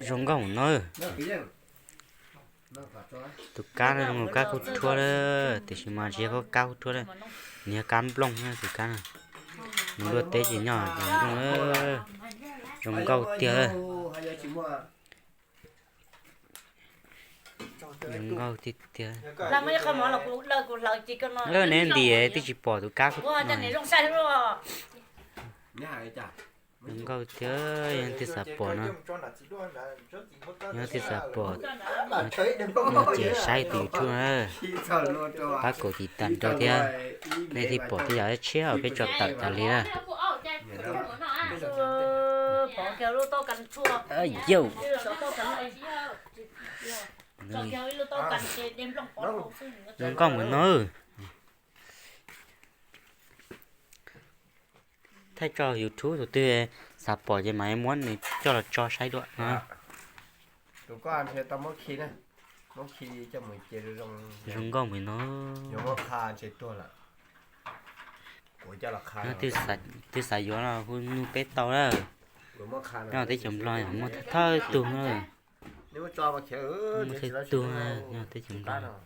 Zoo nkauj no. Tus kab no zoo kab kub rhuab lawm, tiam sis mas tsis yog kab kub rhuab lawm, nws yog kab nplooj na tus kab no. Mus luaj teb ces nyob nplooj lawm. Zoo nkauj tiag. Zoo nkauj tiag tiag. Neb nti twb tsis pom tus kab no. Zoo nkauj tiag, yog nej twb xav pom no, yog nej twb xav pom no ces saib tus YouTube na, pab kaum tiv tas nrog thiab, nej thiaj pom tej yam tshiab uas peb tso tawm tas li na. Yauj, zoo nkauj mus no. Thaij tso YouTube, tus twg xav pom ces mam muab nws coj los tso saib dua no. Zoo nkauj mus no. Twb xav yuav los hu nug peb tau lawm. Nyob teb chaws Nplog muaj thawj tug na. Muaj thawj tug na, nyob teb chaws Nplog.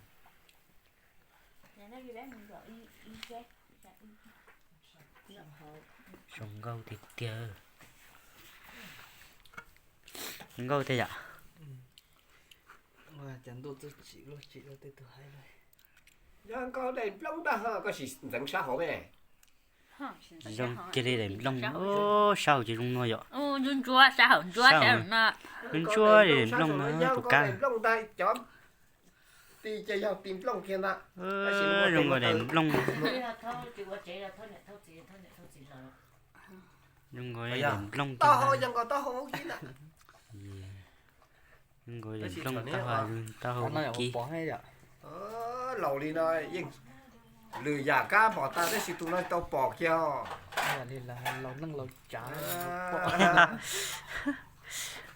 Zoo nkauj tiag tiag. Zoo nkauj tiag yom. Yog nkauj daim nplooj ntag, koj sim ntxeev sab hauv me. Zoo kiag li daim nplooj, sab hauv ces zoo no yom. Ntsuab ntsuab li daim nplooj no tus kab. Ti ces yog ti nplooj kiag ntag. Zoo nkaus daim nplooj. Zoo nkaus daim nplooj. Zoo nkaus daim nplooj taub hau, taub hau kib. Laus li no yeej lwm yam kab pom tag tab sis tus no tau pom kiag.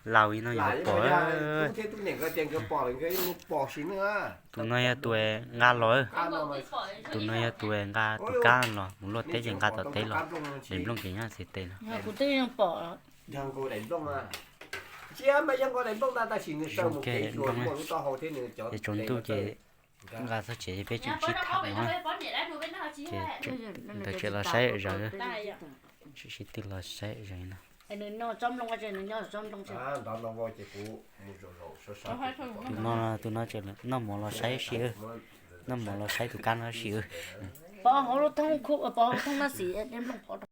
Laus li no yuav pom. Tub thiab tub niam nkawd tias nkawd pom lawm nkawd yeej mus pom sim neej. Tus no yog tus nqa los, tus no yog tus nqa tus kab los mus luaj teb ces nqa tom teb los, daim nplooj ces nyob txiv tes no. Zoo nkauj daim nplooj, ces tsaus ntuj ces nqa txog tsev ces peb tseem sib tham no, ces ntawd tseem los saib zawv, sib tw los saib zawv no. Tus no, tus no tseem noj mov los saib si, noj mov los saib tus kab no si.